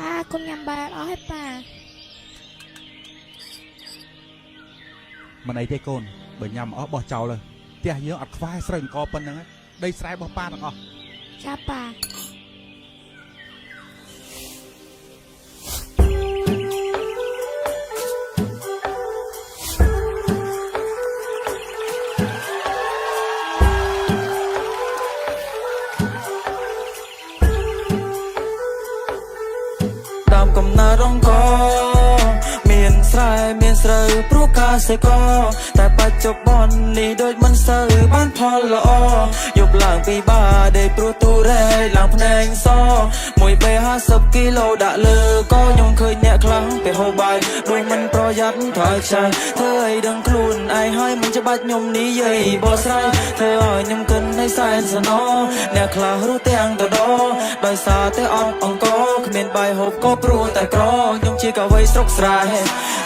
ប៉ាកូនញ៉ាំបាយអត់អស់ទេប៉ា មិនអីទេកូនបើញ៉ាំអស់បោះចោលទៅផ្ទះយើងអត់ខ្វះស្រូវអង្គប៉ុណ្្នឹងឯងដីស្រែរបស់ប៉ាទាំងអស់ ចាប៉ា ដើមកំណើតអង្គមានស្រែមានស្រូវព្រោះកសិករតែបច្ចុប្បន្ននេះដូចមិនសូវបានផលល្អយប់ឡើងពីបាដេកព្រោះទូរែកឡើងភ្នែកសមួយបេ50គីឡូដាក់លើក៏ខ្ញុំឃើញអ្នកខ្លះពេលហូបបាយដូចមិនប្រយ័ត្នថយខ្ចីធ្វើឲ្យដឹងខ្លួនឯងហើយមិនច្បាច់ខ្ញុំនិយាយបកស្រាយធ្វើឲ្យខ្ញុំគិនឲ្យសែនសណអ្នកខ្លះរស់ទាំងតដដោយសារតែអត់អង្គគ្មានបាយហូបក៏ព្រោះតែក្រខ្ញុំជាកវីស្រុកស្រែ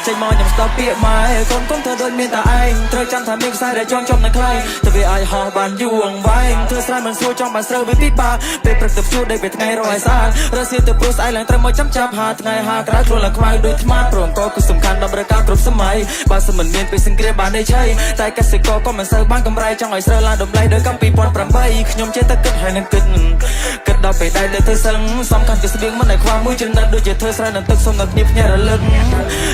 ចេញមកខ្ញុំស្ដាប់ពាក្យម៉ែកូនកុំធ្វើដូចមានតែឯងត្រូវចាំថាមានខ្សែដែលចងជាប់នៅខ្លៃតែវាអាចហោះបានយូរអង្វែងធ្វើស្រែមិនស្រួលចង់បានស្រូវវាពិបាកពេលព្រឹកទៅភ្ជួរដីពេលថ្ងៃរកឲ្យស្អាតរសៀលទៅព្រោះស្អែកឡើងត្រូវមកចាំចាប់ហាថ្ងៃហាក្រៅខ្លួនឡើងខ្មៅដូចថ្មព្រោះអង្គគឺសំខាន់ដល់ប្រការគ្រប់សម័យបើសិនមិនមានពេលសង្គ្រាមបានន័យឆៃតែកសិករក៏មិនសូវបានកម្រៃចង់ឲ្យស្រូវឡើងតម្លៃដូចកាល2008ខ្ញុំចេះតែគិតហើយនឹងគិតគិតដល់ពេលដែលទៅធ្វើសឹងសំខាន់គឺស្បៀងមិនឲ្យខ្វះមួយចំណិតដូចជាធ្វើស្រែនឹងទឹកសុំដល់គ្នាភ្ញាក់រលឹក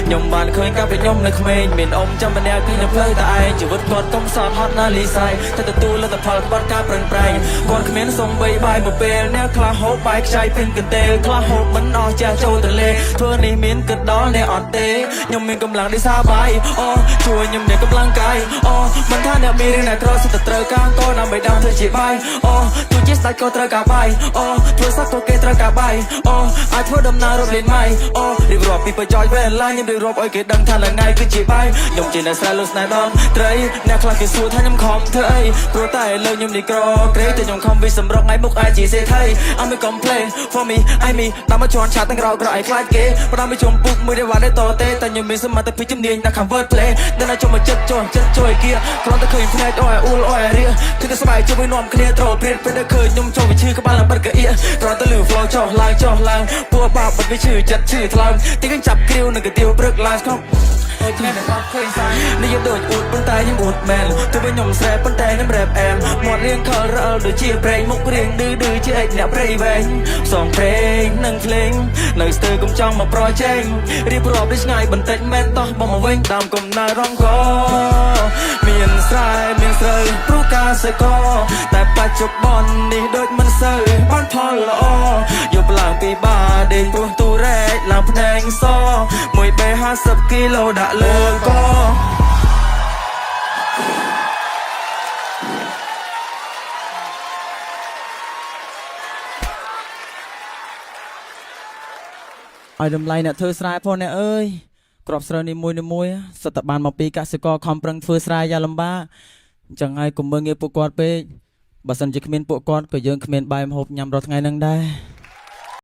ខ្ញុំបានឃើញកាលពីខ្ញុំនៅក្មេងមានអ៊ំចាំម្នាក់គឺនៅផ្លូវតែឯងជីវិតគាត់កំសត់ហត់ណាស់លីស័យតែទទួលលទ្ធផលក្បត់ការប្រឹងប្រែងគាត់គ្មានសំបីបាយមួយពេលអ្នកខ្លះហូបបាយខ្ចីពេញកន្ទេលខ្លះហូបមិនអស់ចាស់ចូលទលេធ្វើនេះមានគិតដល់អ្នកអត់ទេខ្ញុំមានកម្លាំងដូចសាបាយអូជួយខ្ញុំមានកម្លាំងកាយអូមិនថាអ្នកមានឬអ្នកក្រសិតតែត្រូវការក៏ដើម្បីដាំធ្វើជាបាយអូទោះជាស្ដេចក៏ត្រូវការបាយអូធ្វើសត្វក៏គេត្រូវការបាយអូអាចធ្វើដំណើររត់លេងម៉ៃអូរៀបរាប់ពីប្រយោជន៍វេលាខ្ញុំរៀបរាប់ឲ្យគេដឹងថាថ្ងៃគឺជាបាយខ្ញុំជាអ្នកស្រែលោកស្នេហ៍ដល់ត្រីអ្នកខ្លះគេសួរថាខ្ញុំខំធ្វើអីព្រោះតែលើខ្ញុំនេះក្រក្រេតែខ្ញុំខំវិសម្រុកថ្ងៃមុខអាចជាសេដ្ឋី I'm a complain for me I me តាមមកជន់ឆាតទាំងក្រោក្រឲ្យខ្លាចគេផ្ដាំមួយជុំពុកមួយដែលវ៉ាន់តទេតែខ្ញុំមានសមត្ថភាពជំនាញដាក់ខាង word play តែណាចូលមកចិត្តចូលចិត្តជួយគៀគ្រាន់តែឃើញភ្នែកអូយអ៊ូលអូយរៀគឺតែស្បែកជាមួយនាំគ្នាត្រូវព្រាតពេលដែលឃើញខ្ញុំចូលវិឈឺក្បាលឡើងបិទកអៀគ្រាន់តែលឺ flow ចុះឡើងចុះឡើងពួកបាបបិទវិឈឺចិត្តឈឺថ្លើមទីកញ្ចាប់គ្រាវនឹងកាទៀវព្រឹកឡើងក្នុងថ្ងៃដែលអត់ឃើញសានេះយកដូចអួតប៉ុន្តែខ្ញុំអួតមែនទោះបីខ្ញុំស្រែប៉ុន្តែខ្ញុំរ៉េបអែមមាត់រៀងខលរអិលដូចជាប្រេងមុខរៀងឌឺឌឺជាអិចអ្នកព្រៃវែងផ្សងព្រេងនិងភ្លេងនៅស្ទើរកុំចង់មកប្រជែងរៀបរាប់ដូចឆ្ងាយបន្តិចមែនតោះបងមកវិញតាមកំណើរងកមានស្រែមានស្រូវព្រោះការសិករតែបច្ចុប្បន្ននេះដូចមិនសូវបានផលល្អយប់ឡើងពីបាដេកព្រោះទូរែកឡើងភ្នែកសមួយបេ50គីឡូដាក់លើក ឲ្យតម្លៃអ្នកធ្វើស្រែផងអ្នកអើយក្របស្រូវនីមួយនីមួយសិតតែបានមកពីកសិករខំប្រឹងធ្វើស្រែយ៉ាងលំបាកអញ្ចឹងហើយកុំមើងងាយពួកគាត់ពេកបើសិនជាគ្មានពួកគាត់ក៏យើងគ្មានបាយម្ហូបញ៉ាំរាល់ថ្ងៃហ្នឹងដែរ។